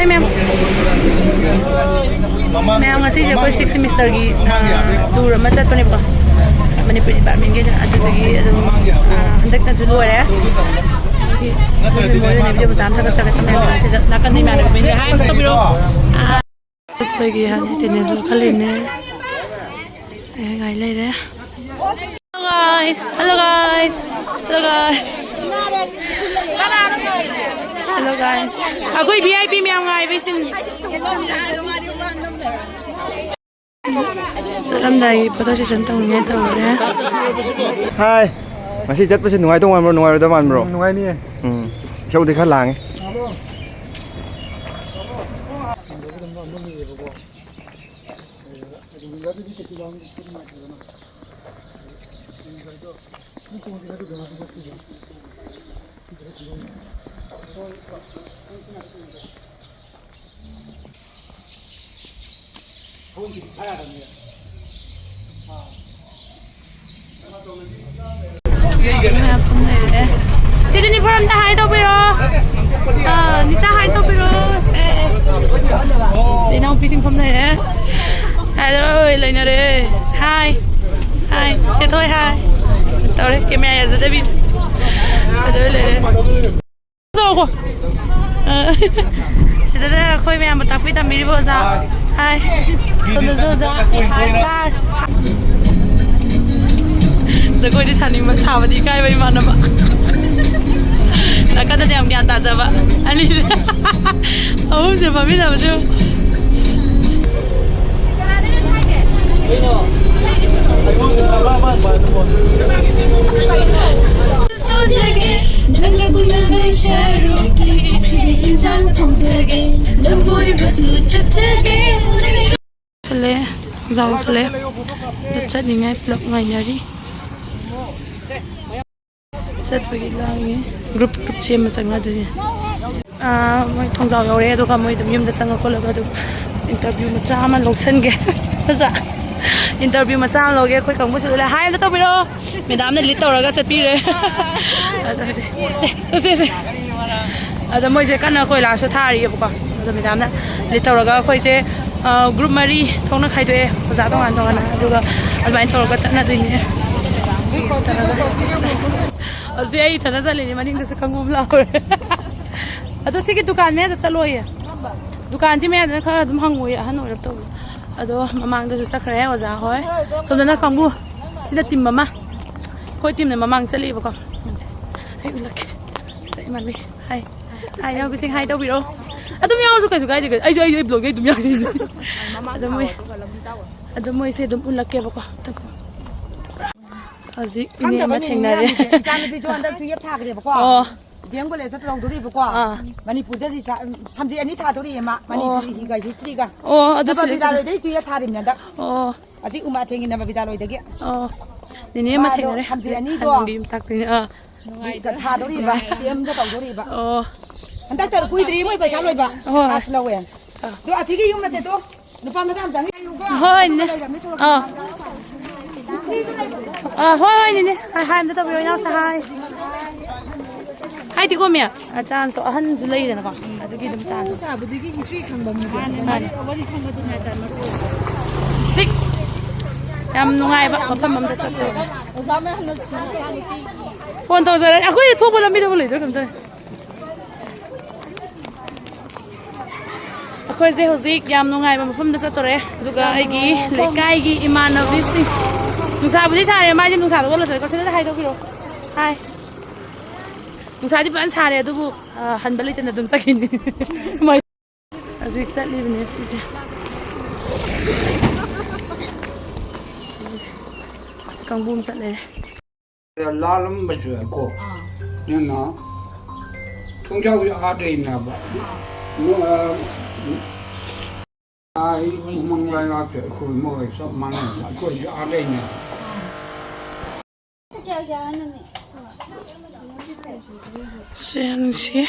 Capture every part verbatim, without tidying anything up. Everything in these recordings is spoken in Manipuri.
ꯃꯌꯥꯝ, ꯃꯌꯥꯝ, ꯉꯁꯤꯁꯦ ꯑꯩꯈꯣꯏ sixth semesterꯒꯤ, ꯑ, tour ꯑꯃ ꯆꯠꯄꯅꯦꯕꯀꯣ, ꯃꯅꯤꯄꯨꯔꯤ departmentꯀꯤꯅ꯫ ꯑꯗꯨꯗꯒꯤ ꯑꯗꯨꯝ, ꯑ, ꯍꯟꯗꯛꯅꯁꯨ ꯂꯣꯏꯔꯦ꯫ ꯑꯗꯨꯒꯤ ꯑꯗꯨꯒꯤ ꯃꯣꯏ ꯑꯣꯏꯅ video ꯃꯆꯥ ꯑꯃ ꯊꯥꯒꯠꯆꯔꯛꯄꯅꯦ꯫ ꯁꯤꯗ ꯅꯥꯀꯟꯗ ꯏꯃꯥꯟꯅꯕꯤꯁꯦ hi ꯑꯃ ꯇꯧꯕꯤꯔꯛꯑꯣ꯫ ꯑ, ꯆꯠꯄꯒꯤ ꯍꯥꯟꯅ attendance ꯂꯧꯈꯠꯂꯤꯅꯦ꯫ ꯑꯦ, ꯉꯥꯏ ꯂꯩꯔꯦ꯫ Hello guys, hello guys, hello guys, hello guys꯫ ꯑꯩꯈꯣꯏ V I P ꯃꯌꯥꯝ ꯉꯥꯏꯕꯩꯁꯤꯡ꯫ ꯆꯠꯂꯝꯗꯥꯏꯒꯤ photo session ꯇꯧꯅꯤꯡꯉꯥꯏ ꯇꯧꯔꯦ꯫ ꯍꯥꯏ, ꯉꯁꯤ ꯆꯠꯄꯁꯦ ꯅꯨꯡꯉꯥꯏꯗꯧ ꯃꯥꯟꯕ꯭ꯔꯣ, ꯅꯨꯡꯉꯥꯏꯔꯣꯏꯗꯧ ꯃꯥꯟꯕ꯭ꯔꯣ? ꯎꯝ, ꯅꯨꯡꯉꯥꯏꯅꯤꯌꯦ꯫ ꯎꯝ, ꯏꯁꯧꯗꯤ ꯈꯔ ꯂꯥꯡꯉꯦ꯫ ꯃꯌꯥꯝ ꯐꯝ ꯂꯩꯔꯦ꯫ ꯁꯤꯗ ꯅꯤꯐꯔ ꯑꯝꯇ hi ꯇꯧꯕꯤꯔꯣ꯫ ꯑꯥ, ꯅꯤꯇꯥ hi ꯇꯧꯕꯤꯔꯣ꯫ ꯁꯦ, ꯁꯤꯗ ꯏꯅꯥꯎꯄꯤꯁꯤꯡ ꯐꯝ ꯂꯩꯔꯦ꯫ Hi ꯂꯣꯏ ꯂꯩꯅꯔꯦ꯫ Hi꯫ Hi꯫ ꯆꯦꯊꯣꯏ hi꯫ ꯇꯧꯔꯦ꯫ Camera ꯌꯥꯖꯗꯕꯤ꯫ ꯑꯗꯨ ꯂꯩꯔꯦ꯫ ꯇꯧꯀꯣ꯫ ꯑ, ꯁꯤꯗꯅ ꯑꯩꯈꯣꯏ ꯃꯌꯥꯝꯕꯨ ꯇꯥꯛꯄꯤ ꯇꯝꯕꯤꯔꯤꯕ ꯑꯣꯖꯥ꯫ Hi꯫ ꯁꯣꯝꯗꯁꯨ ꯑꯣꯖꯥ꯫ Sir꯫ ꯖꯒꯣꯏꯗꯤ ꯁꯥꯅꯤꯡꯕ, ꯁꯥꯕꯗꯤ ꯏꯀꯥꯏꯕ ꯏꯃꯥꯟꯅꯕ꯫ ꯅꯥꯀꯟꯗꯗꯤ ꯌꯥꯝ ꯒ꯭ꯌꯥꯟ ꯇꯥꯖꯕ꯫ ꯑꯅꯤꯁꯦ꯫ ꯑꯍꯨꯝꯁꯦ ꯐꯝꯃꯤꯟꯅꯕꯁꯦ ꯌꯦꯡꯉꯨ꯫ ꯁꯣꯖꯒꯦ, ꯅꯪꯒ ꯄꯨꯟꯅ ꯂꯩꯁꯔꯨꯒꯦ, ꯏꯟꯖꯥꯡ ꯊꯣꯡꯖꯒꯦ, ꯂꯝ ꯀꯣꯏꯕꯁꯨ ꯆꯠꯆꯒꯦ꯫ ꯆꯠꯂꯦ, ꯊꯣꯡꯖꯥꯎ ꯆꯠꯂꯦ꯫ ꯑꯗꯨ ꯆꯠꯅꯤꯡꯉꯥꯏ ꯄꯨꯂꯞ ꯉꯥꯏꯅꯔꯤ꯫ ꯆꯠꯄꯒꯤ ꯂꯥꯡꯉꯤ꯫ Group group ꯁꯦꯝꯃ ꯆꯪꯅꯗꯣꯏꯅꯦ꯫ ꯑꯥ, ꯃꯣꯏ ꯊꯣꯡꯖꯥꯎ ꯌꯧꯔꯦ, ꯑꯗꯨꯒ ꯃꯣꯏ ꯑꯗꯨꯝ ꯌꯨꯝꯗ ꯆꯪꯉ ꯈꯣꯠꯂꯒ ꯑꯗꯨꯝ interview ꯃꯆꯥ ꯑꯃ ꯂꯧꯁꯟꯒꯦ꯫ ꯅꯠꯇ꯭ꯔꯥ? Interview ꯃꯆꯥ ꯑꯃ ꯂꯧꯒꯦ꯫ ꯑꯩꯈꯣꯏ ꯀꯥꯡꯕꯨꯁꯤꯗ ꯂꯩ꯫ Hi ꯑꯝꯇ ꯇꯧꯕꯤꯔꯣ꯫ Madamꯅ lead ꯇꯧꯔꯒ ꯆꯠꯄꯤꯔꯦ꯫ ꯑꯗ ꯁꯦ, ꯁꯦ, ꯁꯦ꯫ ꯑꯗ ꯃꯣꯏꯁꯦ ꯀꯟꯅ ꯀꯣꯏꯂꯥꯁꯁꯨ ꯊꯥꯔꯤꯑꯕꯀꯣ꯫ ꯑꯗꯣ ꯃꯦꯗꯥꯝꯅ ꯂꯤꯠ ꯇꯧꯔꯒ ꯑꯩꯈꯣꯏꯁꯦ, ꯑ, ꯒ꯭ꯔꯨꯞ ꯃꯔꯤ ꯊꯣꯛꯅ ꯈꯥꯏꯗꯣꯛꯑꯦ, ꯑꯣꯖꯥ ꯇꯣꯉꯥꯟ ꯇꯣꯉꯥꯟꯅ, ꯑꯗꯨꯒ ꯑꯗꯨꯃꯥꯏꯅ ꯇꯧꯔꯒ ꯆꯠꯅꯗꯣꯏꯅꯦ꯫ ꯍꯧꯖꯤꯛ ꯑꯩ ꯏꯊꯟꯗ ꯆꯠꯂꯤꯅꯦ, ꯃꯅꯤꯡꯗꯁꯨ ꯈꯪꯉꯨ ꯂꯥꯎꯔꯦ꯫ ꯑꯗꯣ ꯁꯤꯒꯤ ꯗꯨꯀꯥꯟ ꯃꯌꯥꯗ ꯆꯠꯂꯣꯏꯌꯦ, ꯗꯨꯀꯥꯟꯁꯤ ꯃꯌꯥꯗꯅ ꯈꯔ ꯑꯗꯨꯝ ꯍꯪꯉꯨꯌꯦ, ꯑꯍꯟ ꯑꯣꯏꯔꯞ ꯇꯧꯕ꯫ ꯑꯗꯣ ꯃꯃꯥꯡꯗꯁꯨ ꯆꯠꯈ꯭ꯔꯦ ꯑꯣꯖꯥ ꯍꯣꯏ꯫ ꯁꯣꯝꯗꯅ ꯀꯥꯡꯕꯨ, ꯁꯤꯗ ꯇꯤꯝ ꯑꯃ, ꯑꯩꯈꯣꯏ ꯇꯤꯝꯅ ꯃꯃꯥꯡ ꯆꯠꯂꯤꯕꯀꯣ꯫ ꯑꯩ ꯎꯠꯂꯛꯀꯦ꯫ ꯁꯤꯗ ꯏꯃꯥꯟꯕꯤ꯫ ꯍꯥꯏ꯫ ꯍꯥꯏ, ꯏꯅꯥꯎꯄꯤꯁꯤꯡ ꯍꯥꯏ ꯇꯧꯕꯤꯔꯛꯑꯣ꯫ ꯑꯗꯨꯝ ꯌꯥꯎꯔꯁꯨ ꯀꯩꯁꯨ ꯀꯥꯏꯗꯦ꯫ ꯑꯩꯁꯨ, ꯑꯩꯁꯨ ꯑꯩ ꯕ꯭ꯂꯣꯒꯤ ꯑꯗꯨꯝ ꯌꯥꯎꯔꯤꯅꯦ꯫ ꯑꯗꯣ ꯃꯣꯏ, ꯑꯗꯣ ꯃꯣꯏꯁꯦ ꯑꯗꯨꯝ ꯎꯠꯂꯛꯀꯦꯕꯀꯣ꯫ ꯍꯧꯖꯤꯛ ꯏꯅꯦ ꯑꯃ ꯈꯪꯗꯕꯅꯤꯅꯦ ꯊꯦꯡꯅꯔꯦ꯫ ꯃꯌꯥꯝꯁꯦ꯫ ꯏꯆꯥꯅꯨꯄꯤꯁꯨ ꯍꯟꯗꯛ ꯇꯨꯌꯦꯜꯞ ꯊꯥꯈ꯭ꯔꯦꯕꯀꯣ꯫ ꯑꯣ꯫ ꯗꯤ ꯑꯦꯝ ꯀꯣꯂꯦꯖꯇ ꯇꯧꯗꯣꯔꯤꯕꯀꯣ꯫ ꯑꯥ꯫ ꯃꯅꯤꯄꯨꯔꯗꯗꯤ ꯁ-, ꯁꯕꯖꯦꯛ ꯑꯅꯤ ꯊꯥꯗꯣꯔꯤꯌꯦ ꯃꯥ, ꯑꯣ꯫ ꯃꯅꯤꯄꯨꯔꯤꯒ ꯍꯤꯁꯇ꯭ꯔꯤꯒ꯫ ꯑꯣ, ꯑꯗꯨ ꯅꯝꯕꯣꯜ ꯁꯤꯜꯂꯦ, ꯁꯤꯜꯂꯦ꯫ ꯕꯤꯗ꯭ꯌꯥꯂꯣꯏꯗꯩ ꯇꯨꯌꯦꯜꯞ ꯊꯥꯔꯤꯕꯅꯦ ꯍꯟꯗꯛ꯫ ꯑꯣ꯫ ꯍꯧꯖꯤꯛ ꯎꯃꯥ ꯊꯦꯡꯉꯤꯅꯦꯕ ꯕꯤꯗ꯭ꯌꯥꯂꯣꯏꯗꯒꯤ꯫ ꯑꯣ꯫ ꯅꯦꯅꯦ ꯑꯃ ꯃꯥꯗꯣ ꯊꯦꯡꯅꯔꯦ꯫ ꯁꯕꯖꯦꯛ ꯑꯅꯤꯗꯣ ꯅꯪꯗꯤ ꯌꯨꯝ ꯇꯥꯛꯇꯣꯏꯅꯦ꯫ ꯑꯥ꯫ ꯊꯥꯗꯣꯔꯤꯕ, ꯗꯤ ꯑꯦꯝꯗ ꯇꯧꯗꯣꯔꯤꯕ꯫ ꯑꯣ꯫ ꯍꯟꯗꯛ ꯇꯔ ꯀꯨꯏꯗ꯭ꯔꯤ ꯃꯣꯏ ꯄꯩꯈꯥ ꯂꯣꯏꯕ꯫ ꯑꯣ꯫ ꯑꯥꯔꯠꯁ ꯂꯧꯋꯦ꯫ ꯑꯥ꯫ ꯑꯗꯣ ꯑꯁꯤꯒꯤ ꯌꯨꯝ ꯑꯁꯦ ꯇꯣ, ꯅꯨꯄꯥ ꯃꯆꯥ ꯑꯝꯇꯪ ꯌꯦꯡꯉꯨꯀꯣ꯫ ꯍꯣꯏ, ꯅꯦ꯫ ꯂꯩꯔꯝꯅꯤ ꯁꯣꯔꯣꯛ ꯑꯥ꯫ ꯃꯄꯥꯟꯗ꯫ ꯑꯥ, ꯍꯣꯏ, ꯍꯣꯏ, ꯅꯦꯅꯦ꯫ ꯍꯥꯏ, ꯍꯥꯏ ꯑꯝꯇ ꯇꯧꯕꯤꯔꯣ, ꯏꯅꯥꯎꯁꯥ, ꯍꯥꯏ꯫ ꯍꯥꯏꯗꯤꯀꯣ, ꯃꯦ, ꯑ, ꯆꯥꯟꯁꯇꯣ ꯑꯍꯟꯁꯨ ꯂꯩꯗꯅꯀꯣ, ꯑꯗꯨꯒꯤ ꯑꯗꯨꯝ ꯆꯥꯟꯁ꯫ ꯁꯥꯕꯗꯨꯒꯤ ꯍꯤꯁꯇ꯭ꯔꯤ ꯈꯪꯕ ꯃꯤꯗꯣ꯫ ꯃꯥꯅꯦ, ꯃꯥꯅꯦ꯫ ꯋꯥꯔꯤ ꯈꯪꯕꯗꯨꯅꯦ ꯍꯥꯏꯇꯥꯔꯦ, ꯃꯔꯨ ꯑꯣꯏꯕ꯫ ꯁꯤꯛ꯫ ꯌꯥꯝ ꯅꯨꯡꯉꯥꯏꯕ ꯃꯐꯝ ꯑꯝꯗ ꯆꯠꯄ꯫ ꯑꯣꯖꯥ ꯃꯌꯥꯝꯅ ꯁꯤꯕ ꯐꯣꯟ ꯇꯧꯖꯔꯛꯑꯦ꯫ ꯑꯩꯈꯣꯏ ꯊꯣꯛꯄ ꯂꯝꯕꯤꯗꯕꯨ ꯂꯩꯗꯣꯏ ꯀꯩꯝꯇ꯫ ꯑꯩꯈꯣꯏꯁꯦ ꯍꯧꯖꯤꯛ ꯌꯥꯝ ꯅꯨꯡꯉꯥꯏꯕ ꯃꯐꯝꯗ ꯆꯠꯇꯣꯔꯦ, ꯑꯗꯨꯒ ꯑꯩꯒꯤ ꯂꯩꯀꯥꯏꯒꯤ ꯏꯃꯥꯟꯅꯕꯤꯁꯤꯡ, ꯅꯨꯡꯁꯥꯕꯨꯗꯤ ꯁꯥꯔꯦ, ꯃꯥꯏꯁꯦ ꯅꯨꯡꯁꯥꯗ ꯑꯣꯜꯂꯁꯤꯔꯦꯀꯣ, ꯁꯤꯗ ꯍꯥꯏꯗꯣꯛꯄꯤꯔꯛꯑꯣ꯫ ꯍꯥꯏ꯫ ꯅꯨꯡꯁꯥꯗꯤ ꯐꯖꯅ ꯁꯥꯔꯦ, ꯑꯗꯨꯕꯨ, ꯑ, ꯍꯟꯕ ꯂꯩꯇꯅ ꯑꯗꯨꯝ ꯆꯠꯈꯤꯅꯤ꯫ ꯍꯧꯖꯤꯛ ꯆꯠꯂꯤꯕꯅꯦ ꯁꯤꯁꯦ꯫ ꯀꯥꯡꯕꯨ ꯑꯃ ꯆꯠꯂꯦ꯫ ꯂꯥꯜꯂꯝꯕꯁꯨ ꯌꯥꯏꯀꯣ꯫ ꯑꯥ꯫ ꯑꯗꯨꯅ ꯊꯣꯡꯖꯥꯎꯁꯦ ꯑꯥ ꯂꯩꯅꯕ꯫ ꯑꯥ꯫ ꯃꯣꯏ, ꯑꯥ, ꯑꯥ, ꯎꯃꯪ ꯂꯩꯉꯥꯛꯁꯦ ꯑꯩꯈꯣꯏ ꯃꯣꯏ ꯆꯞ ꯃꯥꯟꯅꯩ꯫ ꯑꯩꯈꯣꯏꯁꯨ ꯑꯥ ꯂꯩꯅꯕ꯫ ꯑꯥ꯫ ꯁꯦ, ꯅꯨꯡꯁꯤ꯫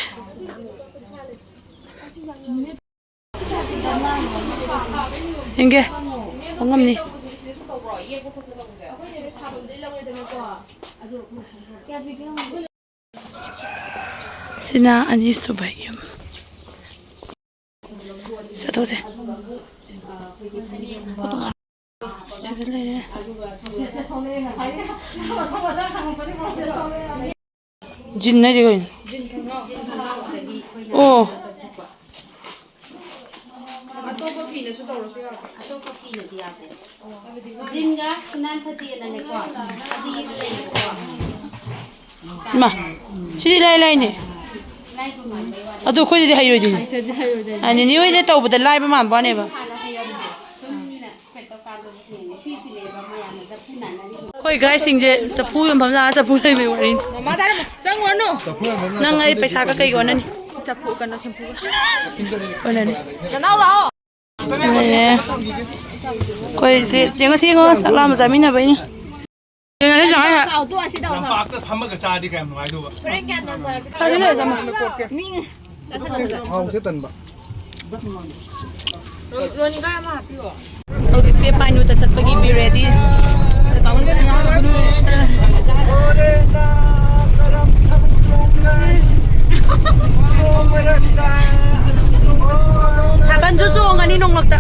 ꯌꯦꯡꯒꯦ꯫ ꯄꯨꯡꯉꯝꯅꯤ꯫ ꯁꯤꯅ ꯑꯅꯤꯁꯨꯕ ꯌꯨꯝ꯫ ꯇꯧꯁꯦ꯫ ꯁꯤꯗ ꯂꯩꯔꯦ꯫ ꯖꯤꯟ ꯍꯥꯏꯁꯦ ꯀꯩꯅꯣ? ꯑꯣ꯫ ꯑꯇꯣꯞꯄ ꯐꯤꯅꯁꯨ ꯇꯧꯔꯁꯨ ꯌꯥꯕ꯭ꯔꯥ? ꯑꯇꯣꯞꯄ ꯐꯤꯅꯗꯤ ꯌꯥꯗꯦ꯫ ꯖꯤꯟꯒ ꯈꯨꯅꯥꯟ ꯐꯇꯦꯛꯅꯅꯦꯀꯣ꯫ ꯑꯗꯤ ꯂꯩꯌꯦꯀꯣ꯫ ꯏꯃꯥ, ꯁꯤꯗꯤ ꯏꯂꯥꯏ ꯂꯥꯏꯅꯦ꯫ ꯏꯂꯥꯏ ꯈꯨꯝꯕꯩ ꯋꯥꯅꯤ꯫ ꯑꯗꯨ ꯑꯩꯈꯣꯏꯗꯗꯤ ꯍꯩꯔꯣꯏꯗꯣꯏꯅꯤ꯫ ꯍꯩꯇ꯭ꯔꯗꯤ ꯍꯩꯔꯣꯏꯗꯣꯏꯅꯤ꯫ ꯑ, ꯅꯦꯅꯦ ꯍꯣꯏꯗ ꯇꯧꯕꯗ ꯂꯥꯏꯕ ꯃꯥꯟꯕ ꯋꯥꯅꯦꯕ꯫ ꯍꯥꯟꯅ ꯍꯩꯔꯝꯗꯦ꯫ ꯁꯨꯝ ꯃꯤꯅ ꯀꯩꯅꯣ ꯇꯧꯀꯥꯟꯗ ꯌꯦꯡꯉꯦ꯫ ꯁꯤꯁꯤꯅꯦꯕ ꯃꯌꯥꯝꯅ ꯆꯐꯨ ꯅꯥꯟꯅꯔꯤꯁꯦ꯫ ꯑꯩꯈꯣꯏ ꯒꯥꯏꯁꯤꯡꯁꯦ ꯆꯐꯨ ꯌꯣꯟꯐꯝ ꯂꯥꯛꯑ ꯆꯐꯨ ꯂꯩꯕꯩ ꯋꯥꯔꯤꯅꯤ꯫ ꯃꯃꯥ ꯇꯥꯔꯝꯃꯣ꯫ ꯆꯪꯉꯨꯔꯅꯨ꯫ ꯅꯪ ꯑꯩ ꯄꯩꯁꯥꯒ ꯀꯩꯒ ꯑꯣꯟꯅꯅꯤ? ꯆꯐꯨ ꯀꯩꯅꯣ ꯁꯦꯝꯐꯨ꯫ ꯑꯣꯟꯅꯅꯤ꯫ ꯅꯅꯥꯎ ꯂꯥꯛꯑꯣ꯫ ꯑꯦ꯫ ꯑꯩꯈꯣꯏ ꯁꯤ ꯌꯦꯡꯉꯣ, ꯁꯤ ꯌꯦꯡꯉꯣ, ꯆꯥꯛ ꯂꯥꯝꯕ ꯆꯥꯃꯤꯟꯅꯕꯩꯅꯤ꯫ ꯌꯦꯡꯉꯣ, ꯁꯤ ꯌꯦꯡꯉꯣ, ꯁꯤ ꯌꯦꯡꯉꯣ꯫ ꯂꯝꯄꯥꯛꯇ ꯐꯝꯃꯒ ꯆꯥꯗꯤ ꯀꯌꯥꯝ ꯅꯨꯡꯉꯥꯏꯗꯧꯕ꯫ ꯍꯣꯔꯦꯟ ꯀꯌꯥ ꯆꯥꯔꯁꯤ? ꯆꯥꯁꯤ ꯂꯣꯏꯔꯦ, ꯆꯥꯃ꯫ ꯃꯤ ꯍꯥꯎꯁꯦ ꯇꯟꯕ꯫ ꯔꯣꯅꯤꯒ ꯑꯃ ꯍꯥꯞꯄꯤꯌꯣ꯫ ꯍꯧꯖꯤꯛꯁꯦ ꯄꯥꯏꯟꯋꯨꯠꯇ ꯆꯠꯄꯒꯤ be ready꯫ ꯊꯥꯕꯜꯁꯨ ꯆꯣꯡꯉꯅꯤ ꯅꯣꯡꯂꯛꯇ꯫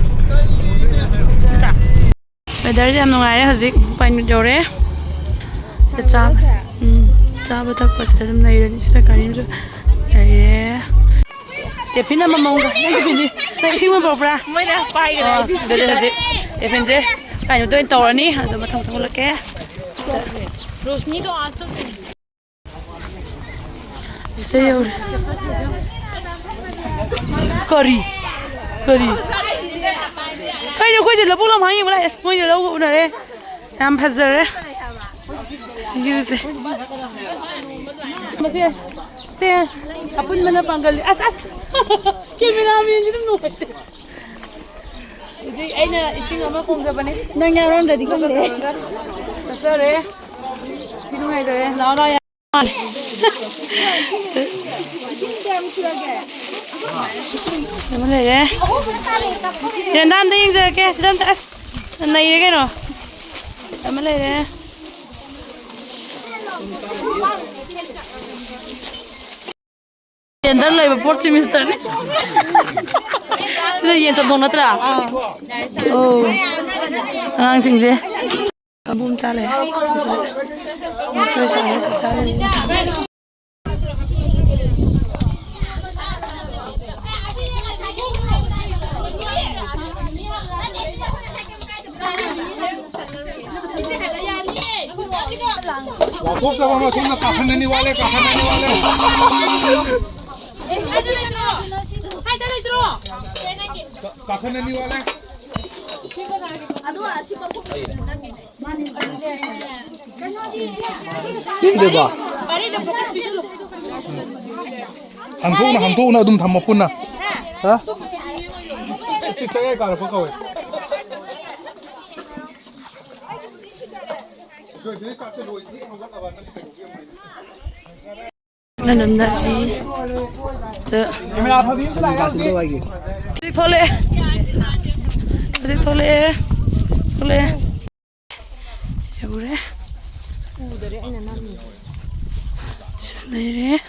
ꯅꯠꯇ꯭ꯔꯥ? Weatherꯁꯦ ꯌꯥꯝ ꯅꯨꯡꯉꯥꯏꯔꯦ ꯍꯧꯖꯤꯛ꯫ ꯄꯥꯏꯟꯋꯨꯠ ꯌꯧꯔꯦ꯫ ꯁꯤꯗ ꯆꯥꯕ, ꯎꯝ, ꯆꯥꯕ ꯊꯛꯄꯁꯤꯗ ꯑꯗꯨꯝ ꯂꯩꯔꯅꯤ꯫ ꯁꯤꯗ ꯒꯥꯔꯤ ꯑꯃꯁꯨ ꯂꯩꯔꯦ꯫ ꯇꯦꯐꯤꯟ ꯑꯃꯃꯝꯒ꯫ ꯅꯪ ꯇꯦꯐꯤꯟꯗꯤ? ꯅꯪ ꯏꯁꯤꯡ ꯑꯃ ꯄꯨꯔꯛꯄ꯭ꯔꯥ? ꯃꯣꯏꯅ ꯄꯥꯏꯈ꯭ꯔꯦ꯫ ꯑꯣ, ꯑꯩꯗꯤ ꯑꯗꯨꯗꯤ ꯍꯧꯖꯤꯛ ꯇꯦꯐꯤꯟꯁꯦ ꯀꯩꯅꯣꯗ ꯑꯣꯏꯅ ꯇꯧꯔꯅꯤ꯫ ꯑꯗꯣ ꯃꯊꯪ ꯃꯊꯪ ꯎꯠꯂꯛꯀꯦ꯫ ꯔꯣꯁꯅꯤꯗꯣ ꯑꯥ ꯆꯠꯈ꯭ꯔꯦ꯫ ꯁꯤꯗ ꯌꯧꯔꯦ꯫ ꯀꯔꯤ? ꯀꯔꯤ? ꯀꯩꯅꯣ ꯑꯩꯈꯣꯏꯁꯦ ꯂꯧꯕꯨꯛ ꯂꯝꯍꯥꯡ ꯌꯦꯡꯕ ꯂꯥꯛꯑꯦ꯫ ꯑꯁ, ꯃꯣꯏꯅ ꯂꯧ ꯎꯅꯔꯦ꯫ ꯌꯥꯝ ꯐꯖꯔꯦ꯫ Viewꯁꯦ꯫ ꯃꯁꯦ, ꯁꯦ, ꯑꯄꯨꯟꯕꯅ ꯄꯥꯡꯒꯜ꯫ ꯑꯁ, ꯑꯁ꯫ Cameramanꯁꯤ ꯑꯗꯨꯝ ꯅꯨꯡꯉꯥꯏꯇꯦ꯫ ꯍꯧꯖꯤꯛ ꯑꯩꯅ ꯏꯁꯤꯡ ꯑꯃ ꯈꯣꯡꯖꯕꯅꯦ꯫ ꯅꯪ ꯌꯥꯎꯔꯝꯗ꯭ꯔꯗꯤ ꯈꯪꯗꯦ꯫ ꯆꯠꯆꯔꯦ꯫ ꯊꯤ ꯅꯨꯡꯉꯥꯏꯖꯔꯦ꯫ ꯂꯥꯛꯑꯣ, ꯂꯥꯛꯑꯣ, ꯌꯥꯔꯦ꯫ ꯑꯃ ꯂꯩꯔꯦ꯫ ꯔꯦꯟꯗꯥ ꯑꯝꯇ ꯌꯦꯡꯖꯔꯛꯀꯦ꯫ ꯁꯤꯗ ꯑꯝꯇ, ꯑꯁ, ꯅꯩꯔꯦ ꯀꯩꯅꯣ꯫ ꯑꯃ ꯂꯩꯔꯦ꯫ Standard ꯂꯩꯕ fourth semesterꯅꯤ꯫ ꯁꯤꯗ ꯌꯦꯟ ꯆꯝꯊꯣꯡ ꯅꯠꯇ꯭ꯔꯥ? ꯑꯣ꯫ ꯑꯉꯥꯡꯁꯤꯡꯁꯦ ꯀꯕꯣꯛ ꯆꯥ ꯂꯩ꯫ ꯎꯁꯣꯏ ꯁꯥ ꯍꯧꯔ ꯆꯥ ꯂꯩ꯫ ꯂꯥꯎꯊꯣꯛꯆꯕ ꯑꯃ ꯁꯣꯝꯗ ꯀꯥꯈꯠꯅꯅꯤ ꯋꯥꯠꯂꯦ, ꯀꯥꯈꯠꯅꯅꯤ ꯋꯥꯠꯂꯦ꯫ ꯀꯥꯈꯠꯅꯅꯤ ꯋꯥꯠꯂꯦ꯫ ꯌꯦꯡꯗꯣꯏꯕ? ꯍꯥꯡꯗꯣꯛꯅ, ꯍꯥꯡꯗꯣꯛꯅ ꯑꯗꯨꯝ ꯊꯝꯃꯣ ꯄꯨꯟꯅ꯫ ꯍꯥ? ꯁꯤ ꯆꯌꯥꯏ ꯀꯥꯔꯛꯄ ꯀꯧꯋꯦ꯫ ꯅꯪ ꯅꯝꯅꯔꯤ꯫ ꯀꯦꯃꯦꯔꯥ ꯑꯐꯕꯤ ꯑꯃ ꯂꯥꯛꯑꯦ ꯍꯧꯖꯤꯛ꯫ ꯍꯧꯖꯤꯛ ꯊꯣꯛꯂꯛꯑꯦ꯫ ꯍꯧꯖꯤꯛ ꯊꯣꯛꯂꯛꯑꯦ꯫ ꯊꯣꯛꯂꯛꯑꯦ꯫ ꯌꯧꯔꯦ꯫ ꯎꯗꯔꯦ ꯑꯩꯅ ꯅꯝꯃꯤ꯫ ꯂꯩꯔꯦ꯫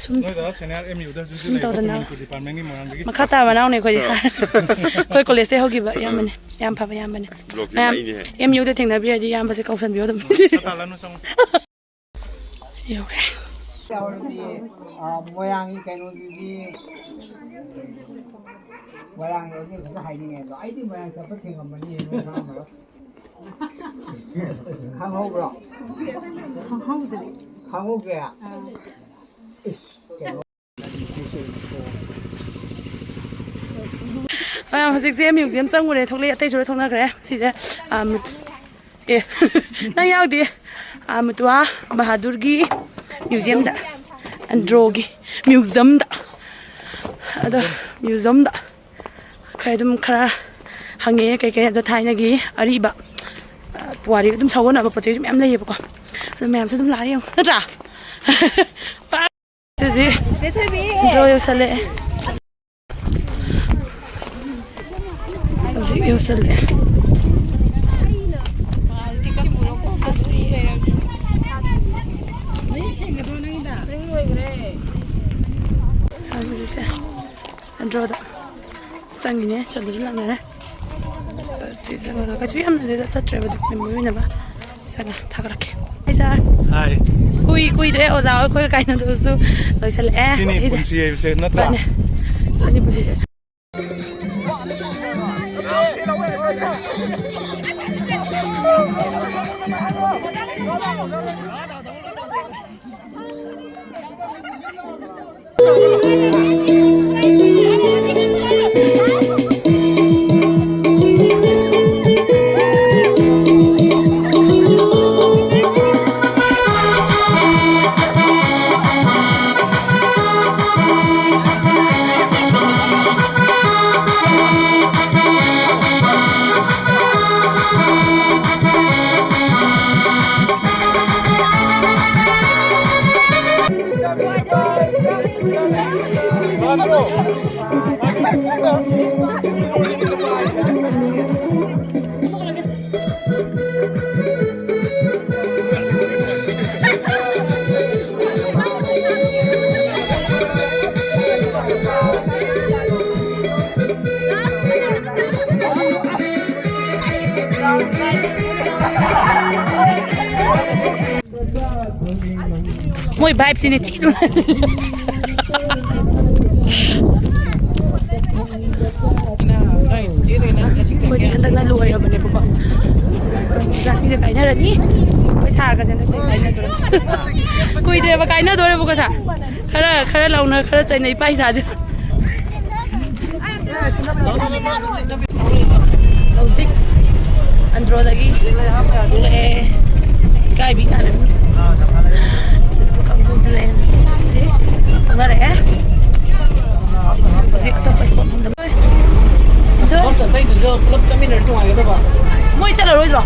ꯁꯨꯝ ꯅꯣꯏꯗ ꯁꯦꯅꯤꯌꯔ ꯑꯦꯝ ꯌꯨꯗꯁꯨ ꯁꯨꯝ ꯂꯩꯕ ꯇꯧꯗꯅ ꯀꯝꯃ꯭ꯌꯨꯅꯤꯇꯤ ꯗꯤꯄꯥꯔꯠꯃꯦꯟꯒꯤ ꯃꯣꯏꯔꯥꯡꯗꯒꯤ꯫ ꯃꯈꯥ ꯇꯥꯕ ꯃꯅꯥꯎꯅꯦ ꯑꯩꯈꯣꯏꯗꯤ꯫ ꯑꯥ꯫ ꯑꯩꯈꯣꯏ ꯀꯣꯂꯦꯖꯇꯩ ꯍꯧꯈꯤꯕ ꯏꯌꯥꯝꯕꯅꯦ꯫ ꯌꯥꯝ ꯐꯕ ꯏꯌꯥꯝꯕꯅꯦ꯫ ꯕ꯭ꯂꯣꯛꯀꯤ ꯃꯌꯥꯝ ꯃꯩꯅꯦꯍꯦ꯫ ꯑꯦꯝ ꯌꯨꯗ ꯊꯦꯡꯅꯕꯤꯔꯗꯤ ꯏꯌꯥꯝꯕꯁꯦ ꯀꯧꯁꯟꯕꯤꯌꯣ ꯑꯗꯨꯝ꯫ ꯁꯥꯇꯥ ꯂꯥꯅꯨ ꯆꯪꯉꯨ꯫ ꯌꯧꯔꯦ꯫ ꯌꯥꯎꯔꯗꯤ, ꯑꯥ, ꯃꯣꯏꯔꯥꯡꯒꯤ ꯀꯩꯅꯣꯗꯨꯗꯤ, ꯃꯣꯏꯔꯥꯡ ꯌꯧꯔꯗꯤ ꯐꯖꯅ ꯍꯥꯏꯅꯤꯡꯉꯦ ꯑꯗꯣ ꯑꯩꯗꯤ ꯃꯣꯏꯔꯥꯡ ꯆꯠꯄ ꯊꯦꯡꯉꯝꯃꯅꯤ, ꯅꯣꯏ ꯈꯪꯉꯝꯃꯔꯣꯏ꯫ ꯈꯪꯍꯧꯕ꯭ꯔꯣ? ꯈꯪꯍꯧꯗ꯭ꯔꯦ꯫ ꯈꯪꯍꯧꯗ꯭ꯔꯦ? ꯑꯥ꯫ ꯏꯁ, ꯀꯩꯅꯣ꯫ ꯑ, ꯍꯧꯖꯤꯛꯁꯦ ꯃ꯭ꯌꯨꯖꯤꯌꯝ ꯆꯪꯉꯨꯔꯦ, ꯊꯣꯛꯂꯛꯑꯦ, ꯑꯇꯩꯁꯨ ꯂꯣꯏ ꯊꯣꯛꯅꯈ꯭ꯔꯦ꯫ ꯁꯤꯁꯦ, ꯑ, ꯃꯨ-, ꯑꯦ, ꯅꯪ ꯌꯥꯎꯗꯦ꯫ ꯑ, ꯃꯨꯇꯨꯋꯥ ꯕꯍꯥꯗꯨꯔꯒꯤ ꯃ꯭ꯌꯨꯖꯤꯌꯝꯗ, ꯑꯦꯟꯗ꯭ꯔꯣꯒꯤ ꯃ꯭ꯌꯨꯖꯤꯌꯝꯗ꯫ ꯑꯗꯣ ꯃ꯭ꯌꯨꯖꯤꯌꯝꯗ ꯈꯔ ꯑꯗꯨꯝ ꯈꯔ ꯍꯪꯉꯛꯑꯦ, ꯀꯩꯀꯩ ꯑꯗꯣ ꯊꯥꯏꯅꯒꯤ ꯑꯔꯤꯕ, ꯑ, ꯄꯨꯋꯥꯔꯤ ꯑꯗꯨꯝ ꯁꯥꯒꯣꯟꯅꯕ ꯄꯣꯠ ꯆꯩꯁꯨ ꯃꯌꯥꯝ ꯂꯩꯌꯦꯕꯀꯣ꯫ ꯑꯗꯨ ꯃꯌꯥꯝꯁꯨ ꯑꯗꯨꯝ ꯂꯥꯛꯑ ꯌꯦꯡꯉꯨ, ꯅꯠꯇ꯭ꯔꯥ? ꯍꯧꯖꯤꯛ ꯆꯦ ꯊꯣꯏꯕꯤ꯫ ꯏꯟꯇ꯭ꯔꯣ ꯌꯧꯁꯜꯂꯛꯑꯦ꯫ ꯍꯧꯖꯤꯛ ꯌꯧꯁꯜꯂꯛꯑꯦ꯫ ꯃꯌꯦꯛ ꯁꯦꯡꯒꯗ꯭ꯔꯣ ꯅꯪꯒꯤꯗ? ꯔꯣꯗ ꯆꯪꯉꯤꯅꯦ, ꯆꯠꯂꯁꯨ ꯂꯥꯛꯅꯔꯦ꯫ ꯁꯤ ꯆꯪꯉꯒ ꯀꯩꯁꯨ ꯌꯥꯝꯅ ꯆꯠꯇ꯭ꯔꯦꯕ, ꯑꯗꯨꯝ ꯃꯦꯃꯣꯔꯤ ꯑꯣꯏꯅꯕ ꯆꯪꯉ ꯊꯥꯒꯠꯂꯛꯀꯦ꯫ ꯍꯥꯏ ꯁꯥꯔ꯫ ꯍꯥꯏ꯫ ꯀꯨꯏ ꯀꯨꯏꯗ꯭ꯔꯦ ꯑꯣꯖꯥ ꯍꯣꯏ ꯑꯩꯈꯣꯏꯒ ꯀꯥꯏꯅꯗꯕꯁꯨ ꯂꯣꯏꯁꯜꯂꯛꯑꯦ꯫ ꯁꯤꯅꯤ ꯑꯩꯁꯦ ꯄꯨꯟꯁꯤ ꯍꯥꯏꯕꯁꯦ, ꯅꯠꯇ꯭ꯔꯥ? ꯃꯥꯅꯦ꯫ ꯁꯤꯅꯤ ꯄꯨꯟꯁꯤꯁꯦ꯫ ꯃꯣꯏ vibe ꯁꯤꯅꯦ ꯊꯤ ꯅꯨꯡꯉꯥꯏ꯫ ꯑꯩꯈꯣꯏꯗꯤ ꯍꯟꯗꯛꯅ ꯂꯣꯏꯔꯕꯅꯦꯕꯀꯣ꯫ ꯖꯥꯁꯃꯤꯟꯒ ꯀꯥꯏꯅꯔꯅꯤ꯫ ꯄꯩꯁꯥꯒꯁꯦ ꯅꯠꯇꯦ ꯀꯥꯏꯅꯗꯣꯔꯦ꯫ ꯀꯨꯏꯗ꯭ꯔꯦꯕ ꯀꯥꯏꯅꯗꯣꯔꯦꯕꯀꯣ ꯁꯥ꯫ ꯈꯔ, ꯈꯔ ꯂꯥꯎꯅ ꯈꯔ ꯆꯩꯅ ꯏꯄꯥ ꯏꯆꯥꯁꯦ꯫ ꯍꯧꯖꯤꯛ ꯑꯟꯗ꯭ꯔꯣꯗꯒꯤ ꯊꯣꯛꯂꯛꯑꯦ꯫ ꯏꯀꯥꯏꯕꯤ ꯇꯥꯔꯦ꯫ ꯀꯥꯡꯄꯣꯛꯄꯤ ꯂꯩꯔꯦ꯫ ꯊꯣꯛꯅꯔꯛꯑꯦ꯫ ꯍꯧꯖꯤꯛ ꯑꯇꯣꯞꯄ spot ꯑꯃꯗ꯫ ꯑꯁ, ꯑꯇꯩꯗꯨꯁꯨ ꯄꯨꯂꯞ ꯆꯠꯃꯤꯟꯅꯔꯗꯤ ꯅꯨꯡꯉꯥꯏꯒꯗꯕ꯫ ꯃꯣꯏ ꯆꯠꯂꯔꯣꯏꯗ꯭ꯔꯣ?